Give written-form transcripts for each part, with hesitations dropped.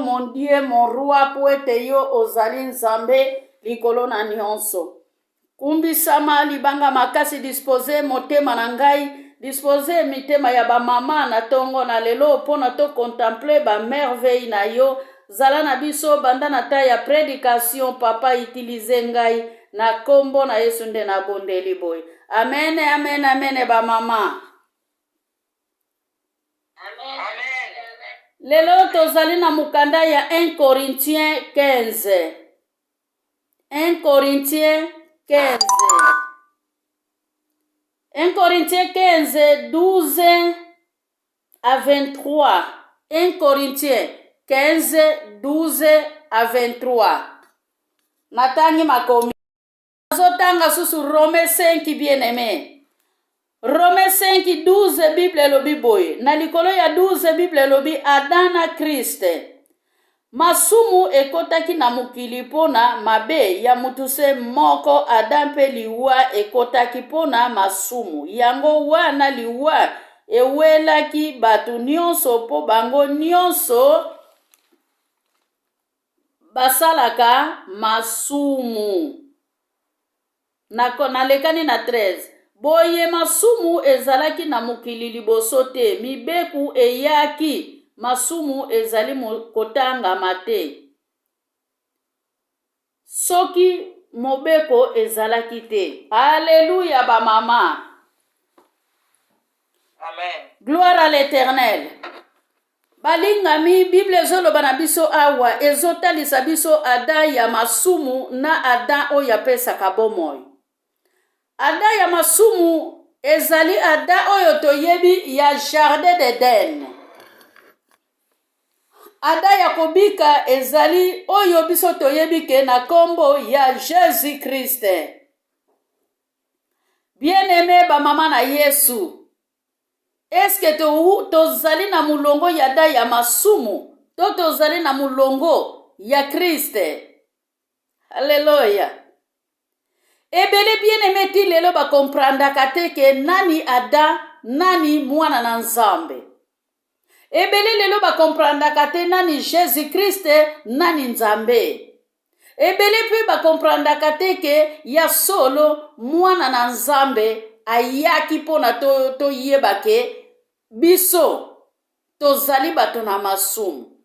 mon Dieu, mon roi, mpo ete yo ozali Nzambe likolo na nyonso. Kumbisama libanga makasi dispose motema na ngai dispose mitema ya ba mama na tongo na lelo mpo na to contempler ba merveille na yo zala na biso banda na ta ya predication papa utilize ngai na kombo na Yesu nde nabondeli boye amen amen amen ba mama. Lelo tozali na mokanda ya 1 Corinthiens 15. 1 Corinthiens 15. 1 Corinthiens 15, 12 à 23. 1 Corinthiens 15, 12 à 23. Natangi makomi. Nazotanga susu Rome 5 bien aimé. Rome 5 12 Bible elobi boye. Na likolo ya 12 Bible elobi Adam na Christ. Masumu ekotaki na mokili mpo na mabe ya mutu se moko Adam mpe liwa ekotaki mpo na masumu. Yango wana liwa ewelaki bato nyonso mpo bango nyonso basalaka masumu. Na, nalekani na 13. Boye masumu ezalaki na mokili liboso te mibeku eyaki, masumu ezali kotangama te. Soki mobeko ezalaki te. Aleluya ba mama. Amen. Gloire à l'Eternel. Balingami, Bible ezoloba na biso awa, ezotalisa biso Adam ya masumu na Adam oyo apesaka bomoi. Adam ya masumu ezali Adam oyo toyebi ya Jardin d'Eden. Adam ya kobika ezali oyo biso toyebi ke na kombo ya Jesus Christ. Bien-aime ba mama na Yesu, Eske tozali na molongo ya da ya masumu to tozali na molongo ya Kriste? Aleluya! Ebele bien aime ti lelo ba comprendaka te ke nani Adam, nani mwana na Nzambe. Ebele lelo ba comprendaka te nani Jesus Christ, nani Nzambe. Ebele pe ba comprendaka te ke ya solo mwana na Nzambe ayaki pona to toyeba ke biso tozali bato na masumu.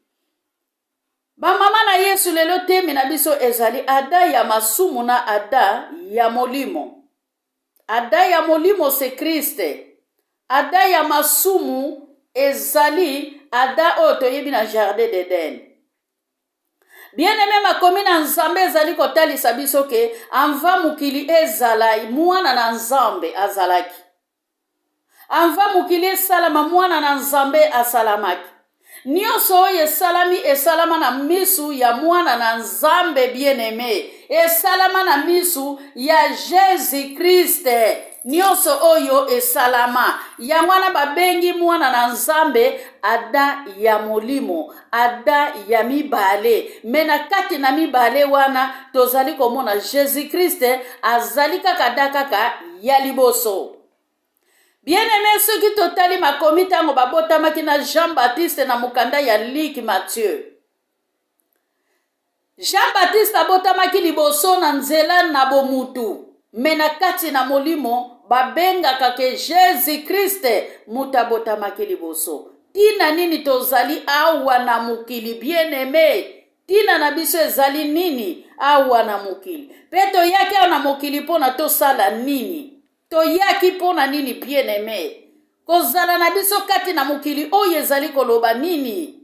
Ba mama na Yesu lelo teme na biso ezali ada ya masumu na ada ya molimo. Ada ya molimo se Christ. Ada ya masumu ezali ada oyo toyebi na jardin d'Eden. Bien aime makomi na Nzambe ezali kotalisa biso ke anva mokili ezala mwana na Nzambe azalaki. Anva mokili esalama mwana na Nzambe asalamaki. Nionso oyo esalami esalama na misu ya mwana na Nzambe bien aime esalama na misu ya Jesus Christ. Nionso oyo esalama yango wana babengi mwana na Nzambe Adam ya molimo. Adam ya mibale me na kati na mibale wana tozali komona Jesus Christ azali kaka da kaka ya liboso. Bien aime soki totali makomi ntango babotamaki na Jean Baptiste na mokanda ya Luc Matthieu. Jean Baptiste abotamaki liboso na nzela na bomutu, me na kati na molimo babengaka ke Jesus Christ moto abotamaki liboso. Tina nini tozali awa na mokili bien aime? Tina na biso ezali nini awa na mokili? Pe toyaki awa na mokili mpo na tosala nini? Toyaki mpo na nini bien aime? Kozala na biso kati na mokili oyo ezali koloba nini?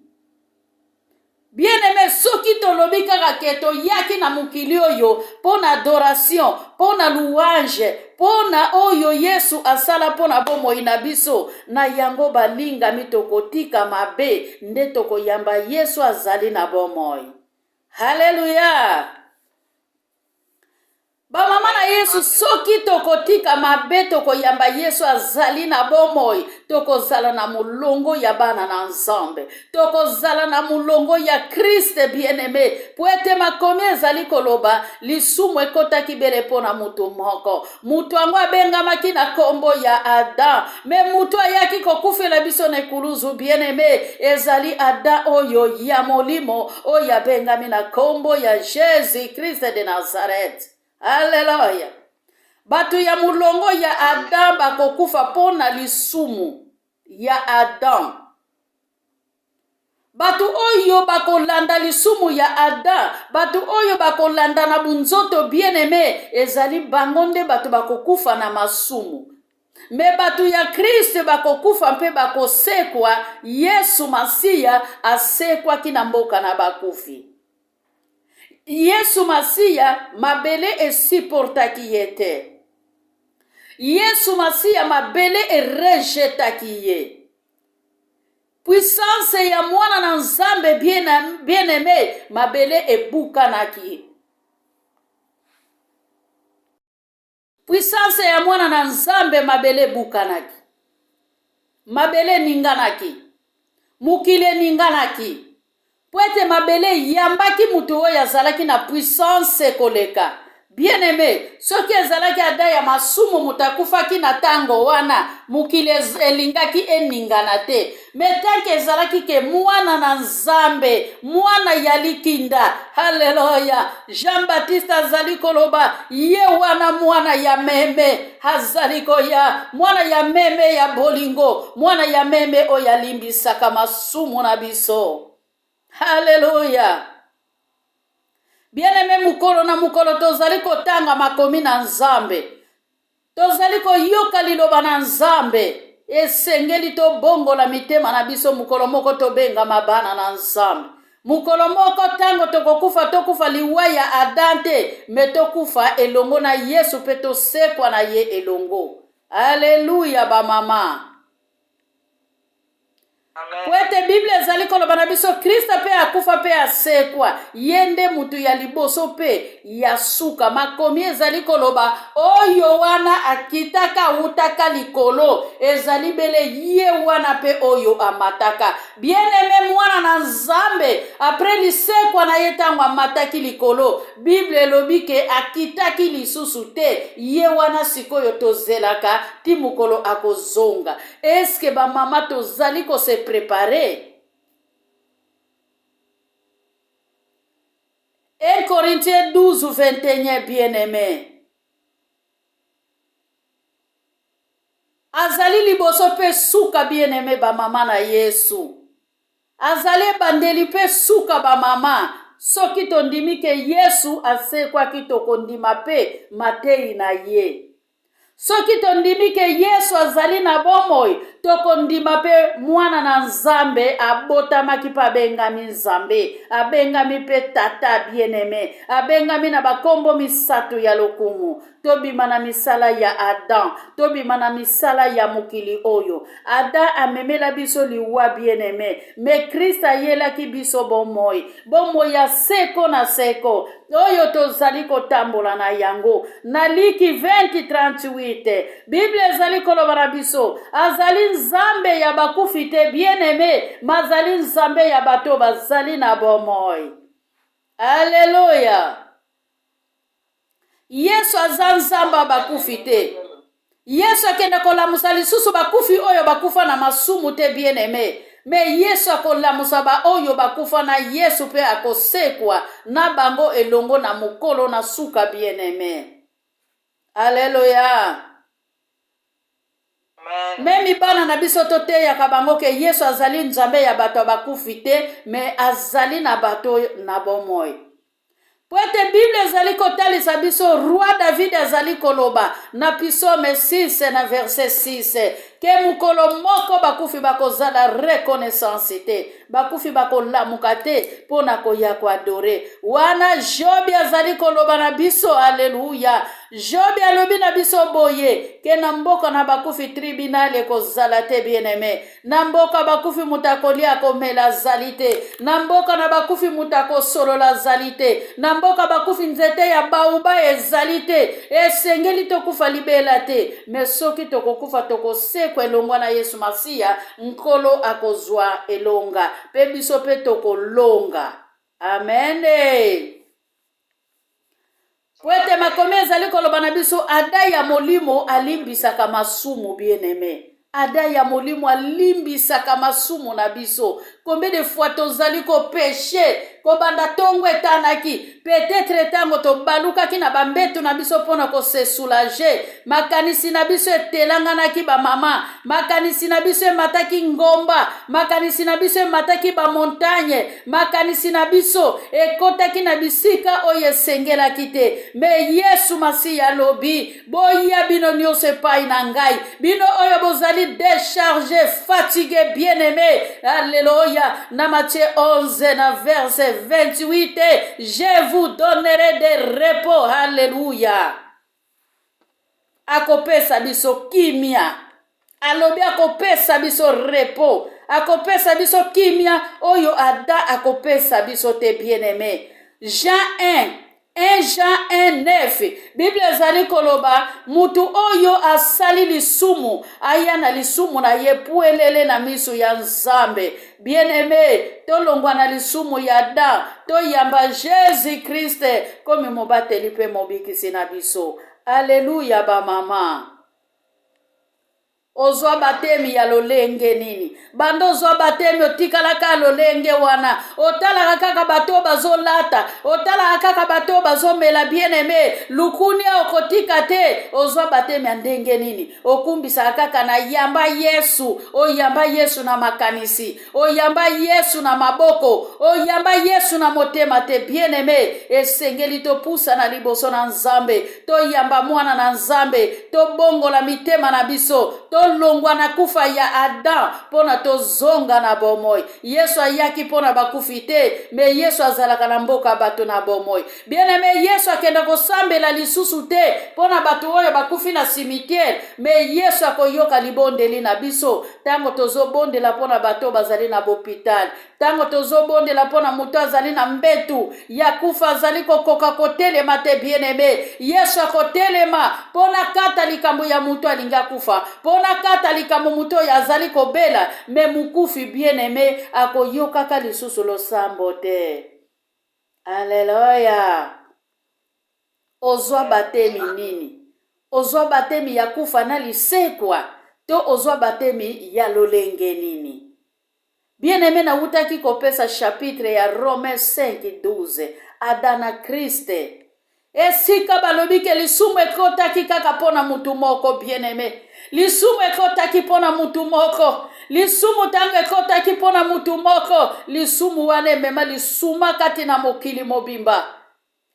Bien aime, soki tolobi kaka ke toyaki na mokili oyo mpo na adoration, mpo na louange, mpo na oyo Yesu asala mpo na bomoi na biso, na yango balingami tokotika mabe nde tokoyamba Yesu azali na bomoi. Haleluya! Bamama na Yesu, soki tokotika mabe, tokoyamba Yesu azali na bomoi, tokozala na molongo ya bana na Nzambe, tokozala na molongo ya Christ bien-aime, po ete makomi ezali koloba lisumu ekotaki bele mpo na moto moko. Moto yango abengamaki na kombo ya Adam, me moto ayaki kokufela biso na ekuluzu bien-aime ezali Adam oyo ya molimo, oyo abengami na kombo ya Jesus Christ de Nazareth. Alleluia! Bato ya molongo ya Adam bakokufa mpo na lisumu ya Adam. Bato oyo bakolanda lisumu ya Adam, bato oyo bakolanda na bunzoto bien-aime, ezali bango nde bato bakokufa na masumu. Me bato ya Kristo bakokufa mpe bakosekwa. Yesu Masiya asekwaki na mboka na bakufi. Yesu Masiya, mabele esiportaki ye te. Yesu Masiya, mabele erejetaki ye. Puissance ya mwana na Nzambe bien-aime, mabele ebukanaki. Puissance ya mwana na Nzambe, mabele ebukanaki. Mabele eninganaki. Mokili eninganaki. Mpo ete mabele eyambaki moto oyo azalaki na puissance koleka. Bien-aime, soki ezalaki ada ya masumu moto akufaki na tango wana, mokili elingaki eningana te. Me tanke ezalaki ke mwana na Nzambe, mwana ya likinda, haleluya, Jean Baptiste azali koloba, ye wana mwana ya meme azali koya, mwana ya meme ya bolingo, mwana ya meme oyo alimbisaka masumu na biso. Haleluya. Bien-aime, mokolo na mokolo tozali kotanga makomi na Nzambe, tozali koyoka liloba na Nzambe. Esengeli tobongola mitema na biso mokolo moko tobengama bana na Nzambe. Mokolo moko ntango tokokufa, tokufa liwa ya Adam te, me tokufa elongo na Yesu mpe tosekwa na ye elongo. Aleluya bamama. Po ete Biblia ezali koloba na biso Kristo mpe akufa mpe asekwa, ye nde mutu ya liboso mpe ya suka. Makomi ezali koloba oyo wana akitaka awutaka likolo, ezali bele ye wana mpe oyo amataka. Bien-aime mwana na Nzambe, apres lisekwa na ye ntango amataki likolo, Bible elobi ke akitaki lisusu te, ye wana sikoyo tozelaka ti mokolo akozonga. Est-ce que ba mama tozali ko se preparer? 1 Corinthiens 12 21 bien-aimé. Azali liboso mpe suka bien-aimé ba mama na Yesu. Azali ebandeli mpe suka ba mama. Soki tondimi ke Yesu asekwaki tokondima mpe mateyi na ye. Soki tondimi ke Yesu azali na bomoi, tokondima mpe Mwana na Nzambe abotamaki mpe abengami Nzambe, abengami mpe Tata bien-aime, abengami na bakombo misato ya lokumu. Tobima na misala ya Adam, tobima na misala ya mokili oyo. Adam amemela biso liwa bien-aime, me Christ ayelaki biso bomoi, bomoi ya seko na seko oyo tozali kotambola na yango. Na Liki 20:38 Biblia ezali koloba na biso azali Nzambe ya bakufi te bien-aime, mazali Nzambe ya bato bazali na bomoi. Alleluia! Yesu aza Nzambe ya bakufi te. Yesu akende kolamusa lisusu bakufi oyo bakufa na masumu te bien-aime. Me Yesu akolamusa baoyo bakufa na Yesu mpe akosekwa na bango elongo na mokolo na suka bien-aime. Aleluya. Memi bana na biso toteyaka bango ke Yesu azali Nzambe ya bato ya bakufi te, me azali na bato na bomoi. Mpo ete Biblia ezali kotalisa biso, Roi David azali koloba na Psaume 6 na verset 6 ke mokolo moko bakufi bakozala reconnaissance te. Bakufi bakolamuka te mpo na koya koadore. Wana Jobi azali koloba na biso, aleluya. Jobi alobi na biso boye ke na mboka na bakufi tribunal ekozala te, bien-aime. Na mboka bakufi moto akolia akomela azali te. Na mboka na bakufi moto akosolola azali te. Na mboka bakufi nzete ya baoba ezali te. Esengeli tokufa libela te, me soki tokokufa tokosekwa elongwa na Yesu Masiya. Nkolo akozwa elonga mpe biso mpe tokolonga. Amen. Po ete makomi ezali koloba na biso, ada ya molimo alimbisaka masumu, bien-aime. Ada ya molimo alimbisaka masumu na biso. Combien de fois tozali ko peche kobanda tongo etanaki, peut-etre tango tobalukaki na bambeto na biso mpo na ko se soulager, makanisi na biso etelanganaki bamama, makanisi na biso emataki ngomba, makanisi na biso emataki ba montagne, Makanisi na biso ekotaki na bisika oyo esengelaki te. Me Yesu Masiya alobi, Boya bino nyonso epai na ngai, bino oyo bozali decharge, fatigue, bien-aime. Alleluia. Na Matthieu 11 na verse 28, je vous donnerai des repos. Alleluia. Akopesa biso kimia. Alobi akopesa biso repos, akopesa biso kimia oyo ada akopesa biso te, bien-aime. Jean 1 1 Jean 1 9 Bible ezali koloba mutu oyo asali lisumu aya na lisumu na ye pwelele na miso ya Nzambe. Bien-aime, tolongwa na lisumu ya Adam, toyamba Jesus Christ komi mobateli mpe mobikisi na biso. Aleluya ba mama. Ozwa batemi ya lolenge nini? Banda ozwa batemi otikalaka lolenge wana, otalaka kaka bato oyo bazolata, otalaka kaka bato oyo bazomela. Bien aime, lukunia okotika te. Ozwa batemi ya ndenge nini? Okumbisaka kaka na yamba Yesu, oyamba Yesu na makanisi, oyamba Yesu na maboko, oyamba Yesu na motema te. Bien aime, esengeli topusana liboso na Nzambe, toyamba mwana na Nzambe, tobongola mitema na biso, tolongwa na kufa ya Adam mpo na tozonga na bomoi. Yesu ayaki mpo na bakufi te, me Yesu azalaka na mboka bato na bomoi. Bien aime, Yesu akenda kosambela lisusu te mpo na bato oyo bakufi na cimetière, me Yesu akoyoka libondeli na biso ntango tozobondela mpo na bato oyo bazali na bopital, ntango tozobondela mpo na moto azali na mbetu ya kufa, azali kokoka kotelema te. Bien aime, Yesu akotelema mpo na kata likambo ya moto alingi akufa, mpo na kata likambo moto oyo azali kobela. Me mokufi, bien aime, akoyokaka lisusu losambo te. Aleluya! Ozwa batemi nini? Ozwa batemi ya kufa na lisekwa to ozwa batemi ya lolenge nini? Bien-aime, nawutaki kopesa chapitre ya Romains 5:12, Adam na Christ. Esika balobi ke lisumu ekotaki kaka mpo na mutu moko, bien-aime. Lisumu ekotaki mpo na mutu moko. Lisumu ntango ekotaki mpo na mutu moko, lisumu wana emema lisuma kati na mokili mobimba.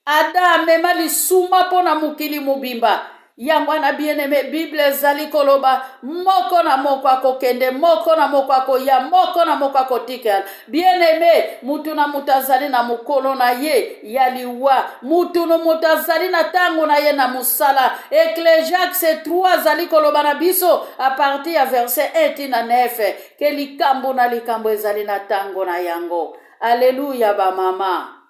Ada amema lisuma mpo na mokili mobimba. Yango wana, bien-aime, Bible ezali koloba moko na moko akokende, moko na moko akoya, moko na moko akotikala. Bien-aime, mutu na mutu azali na mokolo na ye ya liwa, mutu no moto azali na ntango na ye na mosala. Ecclesiaste 3 azali koloba na biso a partir ya verset 1 ti na 9 ke likambo na likambo ezali na ntango na yango. Aleluya ba mama.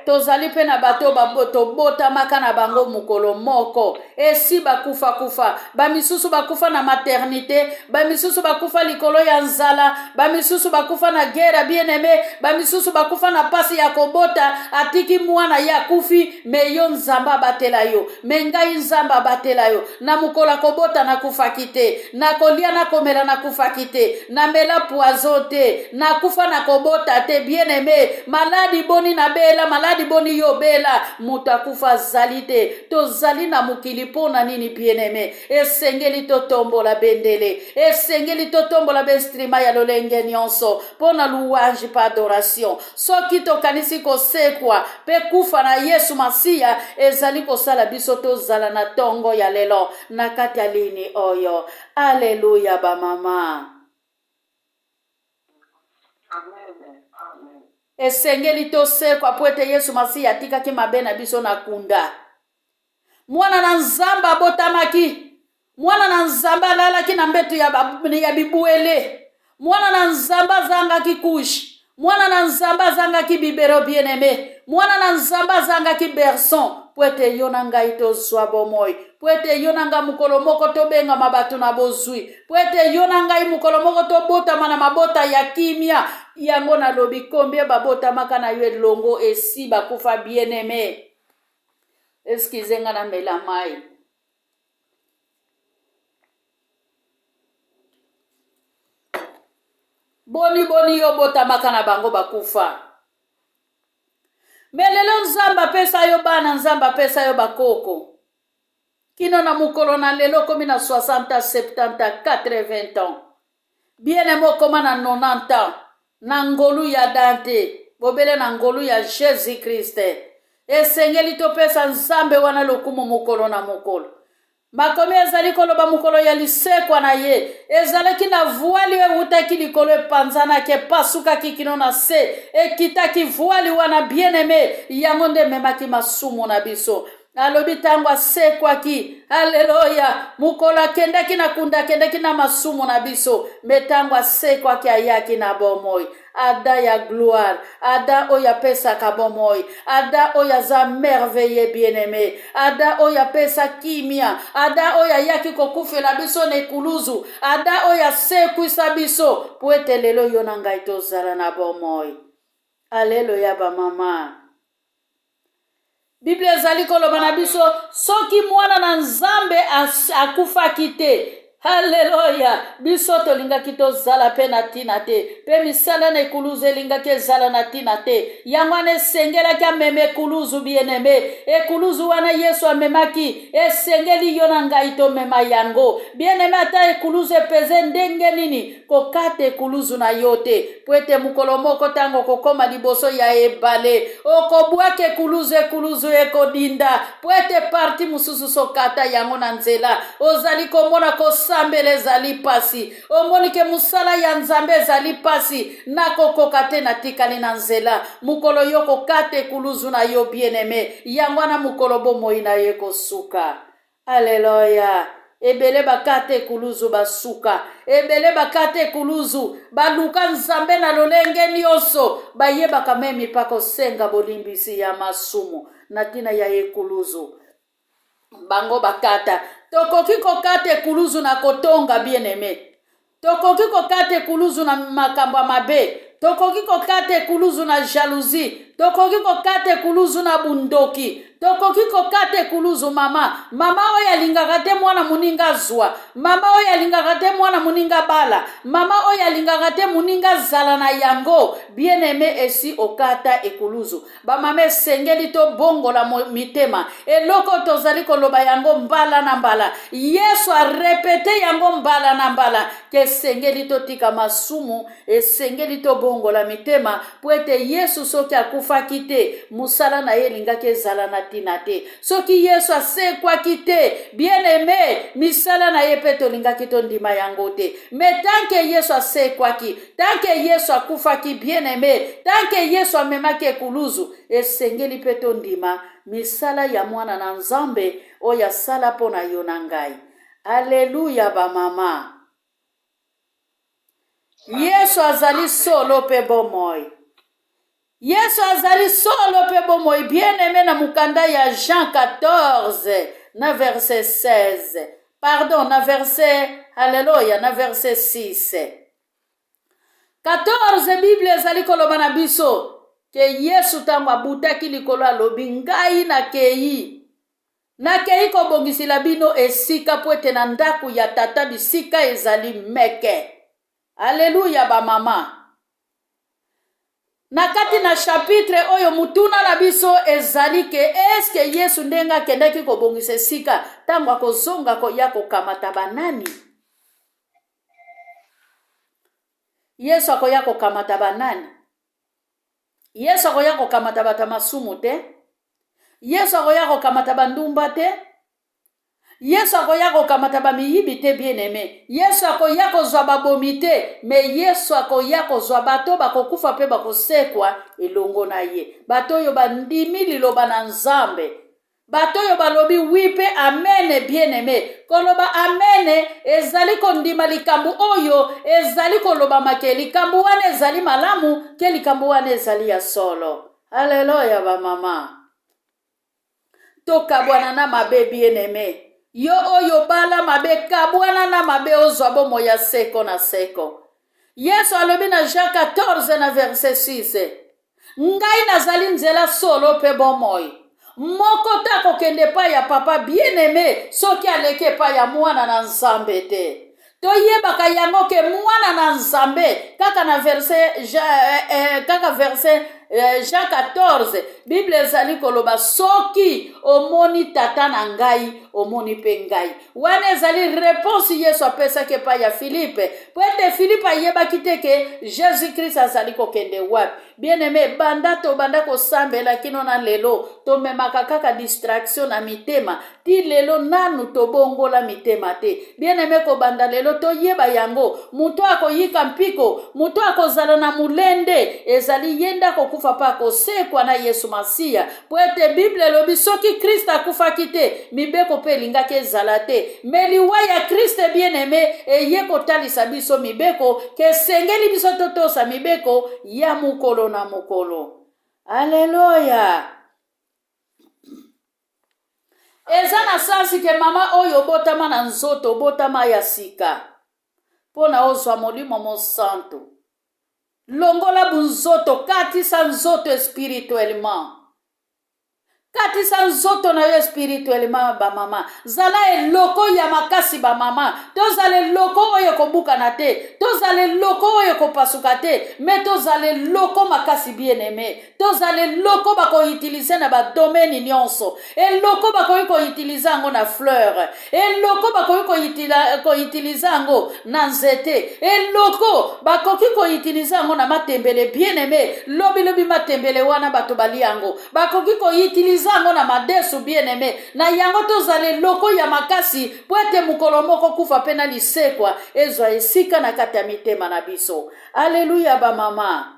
Tozali mpe na bato oyo tobotamaka na bango mokolo moko, esi bakufa-kufa. Bamisusu bakufa na maternite, bamisusu bakufa likolo ya nzala, bamisusu bakufa na guerre, bien-aime, bamisusu bakufa na pasi ya kobota, atiki mwana ye akufi. Me yo Nzambe abatela yo, me ngai Nzambe abatela yo. Na mokolo ya kobota nakufaki te, nakolia nakomela nakufaki te, namela poison te, nakufa na kobota te. Bien aime, maladi boni nabela, maladi boni yo obela, moto akufa azali te. Tozali na mokili mpo na nini? Bien aime, esengeli totombola bendele, esengeli totombola bainstrima ya lolenge nyonso mpo na louange mpe adoration. Soki tokanisi kosekwa mpe kufa na Yesu Masiya, ezali kosala biso tozala na tongo ya lelo na kati ya lini oyo. Aleluya bamama. Esengeli tosekwa mpo ete Yesu Masiya atikaki mabe na biso na kunda. Mwana na Nzambe abotamaki. Mwana na Nzambe alalaki na mbeto ya, ba, ya bibwele. Mwana na Nzambe azangaki couche. Mwana na Nzambe azangaki bibero bien-aime. Mwana na Nzambe azangaki berson mpo ete yo na ngai tozwa bomoi, mpo ete yo na ngai mokolo moko tobengama bato na bozwi, mpo ete yo na ngai mokolo moko tobotama na mabota ya kimia. Yango nalobi, combien babotamaka na yo elongo esi bakufa bien-aime. Excuse nga namela mai. Boni boni yo obotamaka na bango bakufa. Me lelo Nzambe apesa yo bana, Nzambe apesa yo bakoko. Kino na mokolo na lelo okomi na 60 ans, 70 ans, 80 ans. Bien aime okoma na 90 ans. Na ngolu ya Dante, bobele na ngolu ya Jesus Christ. Esengeli topesa Nzambe wana lokumu mokolo na mokolo. Makomi ezali koloba mokolo ya lisekwa na ye ezalaki na vuali oyo ewutaki likolo, epanzanaki, epasukaki kino na se, ekitaki. Vuali wana, bien-aime, yango nde ememaki masumu na biso. Alobi ntango asekwaki, aleluya, mokolo akendaki na kunda, akendaki na masumu na biso, me ntango asekwaki ayaki na bomoi. Ada ya gloire, Ada oyo apesaka bomoi, Ada oyo aza merveilleux bien-aimé, Ada oyo apesa kimia, Ada oyo ayaki kokufela biso na ekuluzu, Ada oyo asekwisa biso mpo ete lelo yo na ngai tozala na bomoi. Aleluya bamama. Biblia ezali koloba na biso soki mwana na Nzambe akufaki te, haleluya, biso tolingaki tozala mpe na ntina te, mpe misala na ekuluzu elingaki ezala na ntina te. Yango wana esengelaki amema ekuluzu, bien-aime. Ekuluzu wana Yesu amemaki, esengeli yo na ngai tomema yango, bien-aime. Ata ekuluzu epeze ndenge nini, Kokata ekuluzu na yo te, mpo ete mokolo moko ntango okokoma liboso ya ebale, okobwaka ekuluzu, ekuluzu ekodinda, mpo ete parti mosusu sokata yango na nzela. Ozali komona kosambela ezali mpasi, omoni ke mosala ya Nzambe ezali mpasi, nakokoka te, natikali na nzela. Mokolo yo kokata ekuluzu na yo, bien-aime, yango wana mokolo bomoi na yo ekosuka. Aleluya! Ebele bakata ekuluzu basuka, ebele bakata ekuluzu baluka Nzambe na lolenge nyonso, bayebaka meme pa kosenga bolimbisi ya masumu na ntina ya ekuluzu bango bakata. Tokoki kokata ekuluzu na kotonga, bien-aime. Tokoki kokata ekuluzu na makambo ya mabe. Tokoki kokata ekuluzu na jalousie. Tokoki kokata ekuluzu na bundoki. Tokoki kokata ekuluzu mama. Mama oyo alingaka te mwana moninga azwa. Mama oyo alingaka te mwana moninga abala. Mama oyo alingaka te moninga azala na yango. Bien aime, esi okata ekuluzu. Bamama, esengeli tobongola mitema. Eloko tozali koloba yango mbala na mbala, Yesu arepete yango mbala na mbala, ke esengeli totika masumu, esengeli tobongola mitema, mpo ete Yesu soki akufaki te, mosala na ye elingaki ezala na ntina te. Soki Yesu asekwaki te, bien aime, misala na ye mpe tolingaki tondima yango te. Me tanke Yesu asekwaki, Tant que Yesu akufaki, bien aime, tant que Yesu amemaki ekuluzu, esengeli mpe tondima misala ya mwana na Nzambe oyo asala mpo na yo na ngai. Aleluya ba mama. Yesu azali solo mpe bomoi. Yesu azali solo mpe bomoi. Bien aime, na mokanda ya Jean 14 na verset 16, pardon, na verset, haleluya, na verset 6 14, Bible ezali koloba na biso ke Yesu ntango abutaki likolo alobi, ngai nakei, nakei kobongisela bino esika, mpo ete na ndako ya Tata bisika ezali meke. Aleluya bamama. Na kati na chapitre oyo, motuna na biso ezali ke eske Yesu ndenge akendaki kobongisa esika, ntango akozonga koya kokamata banani? Yesu akoya kokamata banani? Yesu akoya kokamata bato ya masumu te. Yesu akoya kokamata bandumba te. Yesu akoya kokamata bamiyibi te, bien aime. Yesu akoya kozwa babomi te, me Yesu akoya kozwa bato bakokufa mpe bakosekwa elongo na ye. Bato oyo bandimi liloba na Nzambe, bato oyo balobi wi mpe amene, bien aime. Koloba amene ezali kondima likambo oyo ezali kolobama ke likambo wana ezali malamu, ke likambo wana ezali ya solo. Aleluya bamama. Tokabwana na mabe, bien aime. Yo oyo bala mabe, kabwana na mabe, ozwa bomoi ya seko na seko. Yesu alobi na Jean 14 na verset 6: "Ngai nazali nzela, solo mpe bomoi. Moko te akokende epai ya Papa, bien aime, soki aleki epai ya Mwana na Nzambe te." Toyebaka yango ke Mwana na Nzambe, kaka na verset kaka verset Jean 14, Bible ezali koloba: "Soki omoni Tata na ngai, omoni mpe ngai." Wana ezali réponse Yesu apesaki epai ya Filipe, po ete Filipe ayebaki te ke Jésus Christ azali kokende wapi. Bien aime, banda tobanda kosambela kino na lelo, tomemaka kaka distraction na mitema. Ti lelo nanu tobongola mitema te. Bien aime, kobanda lelo toyeba yango: moto akoyika mpiko, moto akozala na molende, ezali ye nde akokufa mpe akosekwa na Yesu Masiya. Po ete Bible elobi, soki Krist akufaki te, mibeko mpe elingaki ezala te. Me liwa ya Krist, bien aime, eye kotalisa biso mibeko, ke esengeli biso totosa mibeko ya mokolo na mokolo. Aleluya! Eza na sansi ke mama oyo obotama na nzoto, obotama ya sika mpo na ozwa Molimo Mosantu. Longola bunzoto, katisa nzoto spirituellement, katisa nzoto na yo spirituellement. Bamama, zala eloko ya makasi. Bamama, tozala eloko oyo ekobukana te, tozala eloko oyo ekopasuka te, me tozala eloko makasi. Bien aime, tozala eloko bakoutiliser na badomaine nyonso. Eloko bakoki koutiliser yango na fleur, eloko bakoki koutiliser yango na nzete, eloko bakoki koutiliser yango na matembele. Bien aime, lobilobi matembele wana bato balia yango, bakoki koutiliser yango na madesu. Bien aime, na yango tozala eloko ya makasi, po ete mokolo moko kufa mpe na lisekwa ezwa esika na kati ya mitema na biso. Aleluya bamama!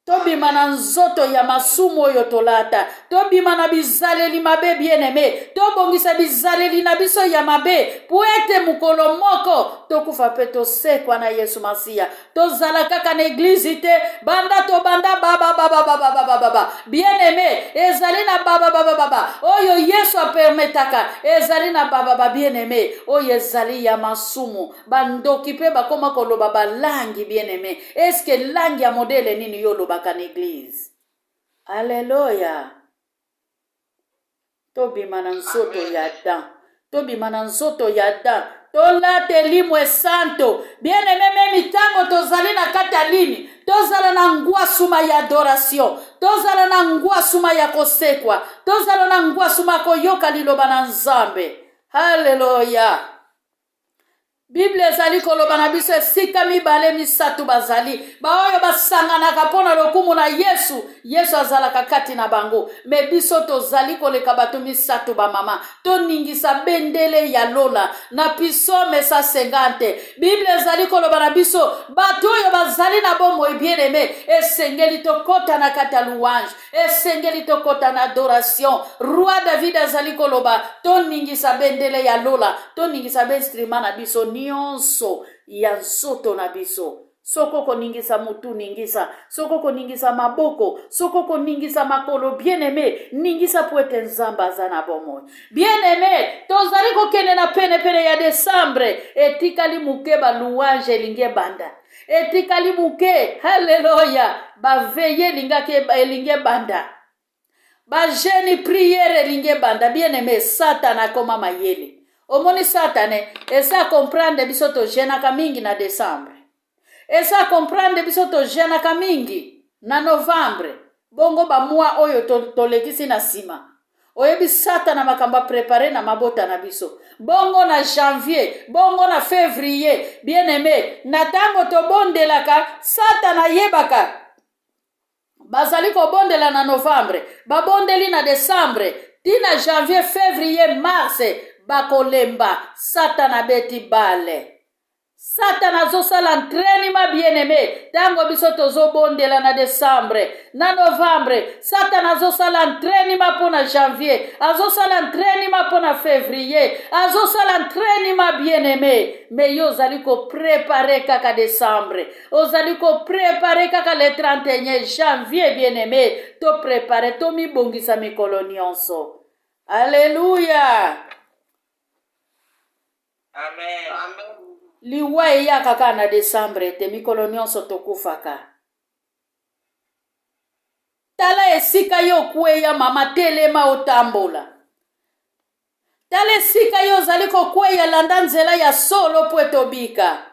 Tobima na nzoto ya masumu oyo tolata, tobima na bizaleli mabe. Bien aime, tobongisa bizaleli na biso ya mabe, po ete mokolo moko tokufa mpe tosekwa na Yesu Masiya. Tozala kaka na église te, banda tobanda babababababababa. Bien aime, ezali na bababababa oyo Yesu apermettaka, ezali na bababa, bien aime, oyo ezali ya masumu. Bandoki mpe bakóma koloba balangi. Bien aime, eske langi ya modèle nini yo olobaka na église? Alleluya! Tobima na nzoto ya Adam, tobima na nzoto ya Adam, tolata Elimo Esanto. Bien aime, même ntango tozali na kati ya lini, tozala na ngwasuma ya adoration, tozala na ngwasuma ya kosekwa, tozala na ngwasuma ya koyoka liloba na Nzambe. Halleluya! Bible ezali koloba na biso, esika mibale misato bazali, baoyo basanganaka mpo na lokumu na Yesu, Yesu azalaka kati na bango. Me biso tozali koleka bato misato. Bamama, toningisa bendele ya lola na Psaume 150. Bible ezali koloba na biso, bato oyo bazali na bomoi, bien aime, esengeli tokɔta na kati ya louange, esengeli tokɔta na adoration. Roi David azali koloba, toningisa bendele ya lola, toningisa bainstrument na biso nyonso ya nzoto na biso. Soki okoningisa motu, ningisa. Soki okoningisa maboko, soki okoningisa makolo, bien aime, ningisa, po ete Nzambe aza na bomoi. Bien aime, tozali kokende na penepene ya décembre. Etikali moke, balouange elingi ebanda. Etikali moke, halleluya, baveillée elingaki elingi ebanda, bajeûne prière elingi ebanda. Bien aime, Satana akoma mayele. Omoni, Satane esa comprendre biso tojeûnaka mingi na décembre, esa comprendre biso tojeûnaka mingi na novembre. Bongo bamwa oyo tolekisi na nsima, oyebi Satana makambo aprépare na mabota na biso. Bongo na janvier, bongo na février, bien aime, na ntango tobondelaka, Satana ayebaka bazali kobondela na novembre, babondeli na décembre. Tina janvier, fevrier, mars bakolemba. Satana abeti bale. Satana azosala entraînement bien-aimé. Tango biso tozobondela na décembre, na novembre, Satana azosala entraînement mpo na janvier, azosala entraînement mpo na février, azosala entraînement bien-aimé. Mais yo ozali koprépare kaka décembre, ozali koprépare kaka le 31 janvier bien-aimé. Toprépare, tomibongisa mikolo nyonso. Alleluya. Amen. Amen. Liwa eyaka kaka na desembre te, mikolo nyonso tokufaka. Tala esika yo okweya mama, telema otambola. Tala esika yo ozali kokweya, landa nzela ya solo po ete obika.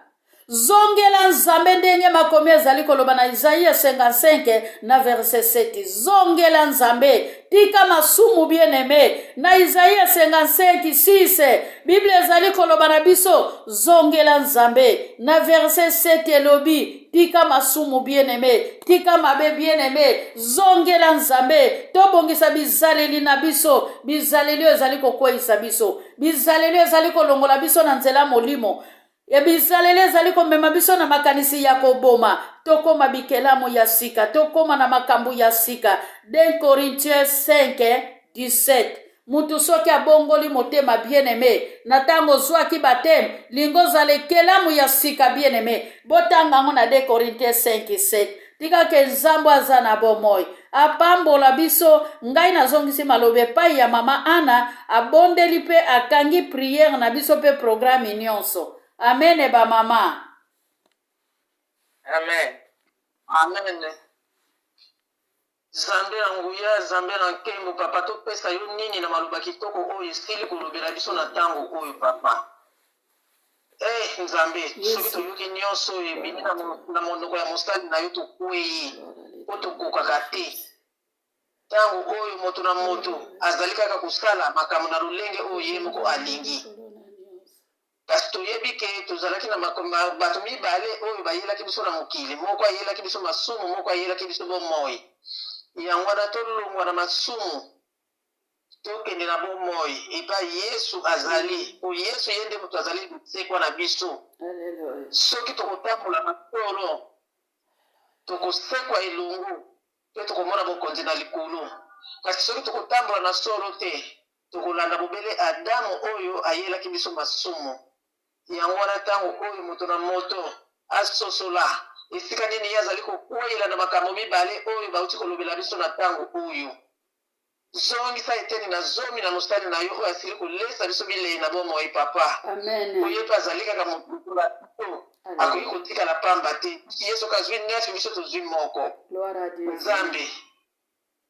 Zongela Nzambe ndenge makomi ezali koloba na Isaïe 55 na verset 7. Zongela Nzambe, tika masumu bien-aimé. Na Isaïe 55 6, Bible ezali koloba na biso zongela Nzambe. Na verset 7 elobi tika masumu bien-aimé, tika mabe bien-aimé, zongela Nzambe, tobongisa bizaleli na biso, bizaleli oyo ezali kokweyisa biso, bizaleli oyo ezali kolongola biso na nzela molimo. Ya bizaleli ezali komema biso na makanisi ya koboma, tokoma bikelamu ya sika, tokoma na makambo ya sika. 2 Corinthiens 5 17. Mutu soki abongoli motema bien-aimé, na ntango ozwaki bateme, lingo ozala ekelamu ya sika bien-aimé. Botanga yango na 2 Corinthiens 5 7. Tika ke Nzambe aza na bomoi apambola biso. Ngai nazongisi maloba epai ya mama Ana, abondeli mpe akangi priere na biso mpe programe nyonso. Amene bamama. Amen. Amen. Nzambe na nguya, Nzambe na nkembo, papa, topesa yo nini na maloba kitoko oyo esili kolobela biso na ntango oyo, papa? Eh, Nzambe, soki toyoki nyonso oyo ebimi na monoko ya mosali na yo, tokwei mpo tokokaka te. Ntango oyo moto na moto azali kaka kosala makambo na lolenge oyo ye moko alingi. Kasi toyebi ke tozalaki na bato mibale oyo bayelaki biso na mokili. Moko ayelaki biso masumu, moko ayelaki biso bomoi. Yango wana tolongwa na masumu, tokende na bomoi epai Yesu azali. Po Yesu ye nde moto azali lisekwa na biso. Soki tokotambola na solo, tokosekwa elongo mpe tokomona bokonzi na likolo. Kasi soki tokotambola na solo te, tokolanda bobele Adamu oyo ayelaki biso masumu. Yango wana ntango oyo moto na moto asosola esika nini ye azali kokweyela na makambo mibale oyo bauti kolobela biso na ntango oyo. Zongisa eteni na zomi na mosali na yo oyo asili kolesa biso bilei na bomoi, papa. Amen. Oye mpe azali kaka moto lokola biso, akoki kotikala pamba te. Ye soki azwi 9, biso tozwi moko. Gloire à Dieu. Nzambe,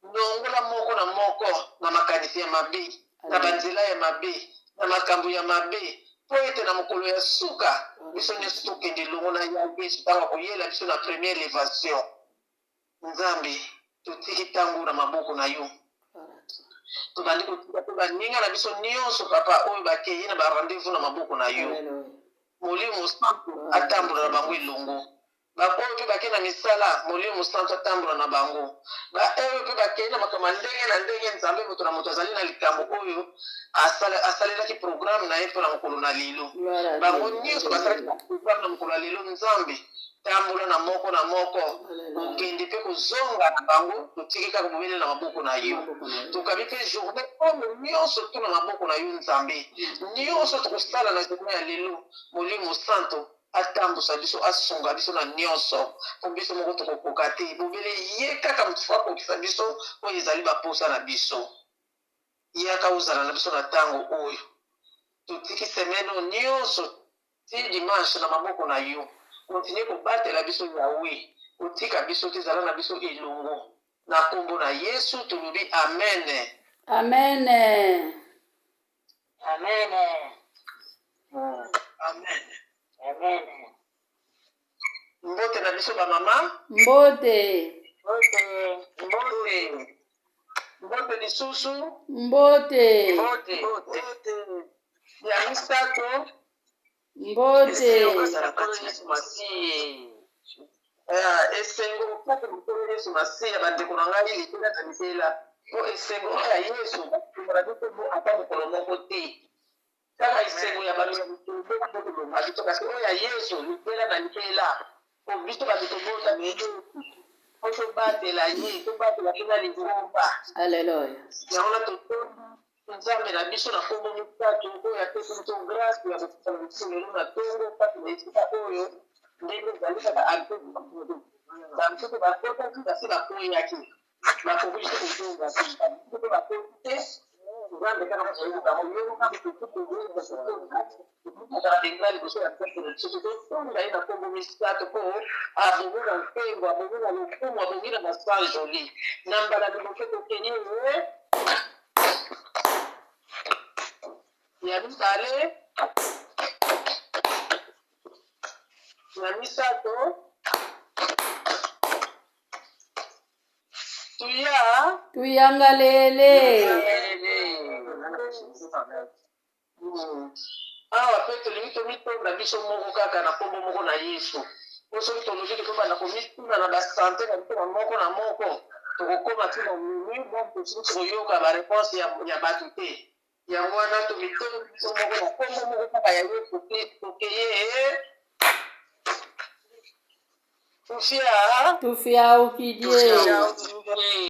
longola moko na moko na makanisi ya mabe, na banzela ya mabe, na makambo ya mabe, mpo ete na mokolo ya suka biso nyonso tokende elongo na ya Yesu ntango akoyela biso na première élévation. Nzambe, totiki ntango na maboko na yo. Tobandi kotika mpe baninga na biso nyonso, papa, oyo bakei na ba rendez-vous na maboko na yo. Molimo Mosantu atambola na bango elongo. Baoyo mpe bakei na misala, Molimo Mosantu atambola na bango. Baoyo mpe bakei na makambo ya ndenge na ndenge, Nzambe, moto na moto azali na likambo oyo asalelaki programme na ye mpo na mokolo na lelo. Bango nyonso basalaki programme na mokolo ya lelo. Nzambe, tambola na moko na moko, kokende mpe kozonga na bango, totiki kaka bobele na maboko na yo. Tokabi mpe journée oyo nyonso tu na maboko na yo, Nzambe. Nyonso tokosala na journée ya lelo, Molimo Mosantu atambusa biso, asunga biso na nyonso, mpo biso moko tokokoka te. Bobele ye kaka moto fo akokisa biso oyo ezali baposa na biso. Yaka ozala na biso na ntango oyo. Totiki semaine oyo nyonso ti dimanche na maboko na yo. Continue kobatela biso, Yawe, kotika biso te, ezala na biso elongo. Na nkombo na Yesu tolobi amen. Amen. Amen. Amen. Amen. Mbote na biso bamama. Mbote. Mbote. Mbote. Mbote lisusu. Mbote. Mbote. Mbote. Ya misato. Mbote. Esengo Yesu Masiye. Esengo kati mokolo Yesu Masiya, bandeko na ngai libela na libela. Po esengo oyo ya Yesu ekolongola biso bo ata mokolo moko te. Kaka esengo ya bato ya mokili nde ekoki koboma biso, kasi oyo ya Yesu libela na libela. Po biso bato tobotami Yesu, po tobatela ye, tobatela mpe na lingomba. Alleluia. Yango wana totondi Nzambe na biso na nkombo misato oyo apesi biso grâce ya kokutana lisusu lelo na ntongo kati na esika oyo ndenge ezali kaka bamosusu bakotaki basi bakweyaki. Bakoki lisusu kozonga te. Bamosusu mpe bakoti te. Nzambe kaka moto ayebi bango. Ye moko akoki koyeba kozala mpenza liboso ya Nzambe na biso. Tozotonda ye na nkombo misato mpo abongi na nkembo, abongi na lokumu, abongi na masanjoli. Na mbala liboso tokei ye ya mibale na misato Tuya. Tuyangalele. Awa mpe tolingi tomitonda biso moko kaka na nkombo moko na Yesu. Mpo soki tolobi ke tobanda komituna na basante na biso na moko na moko, tokokoma ti na minuit, donc tosuki koyoka ba reponse ya, ya bato te. Yango wana tomitondi biso moko na nkombo moko kaka ya Yesu Kristo ke ye Tufia. Tufia ukidie.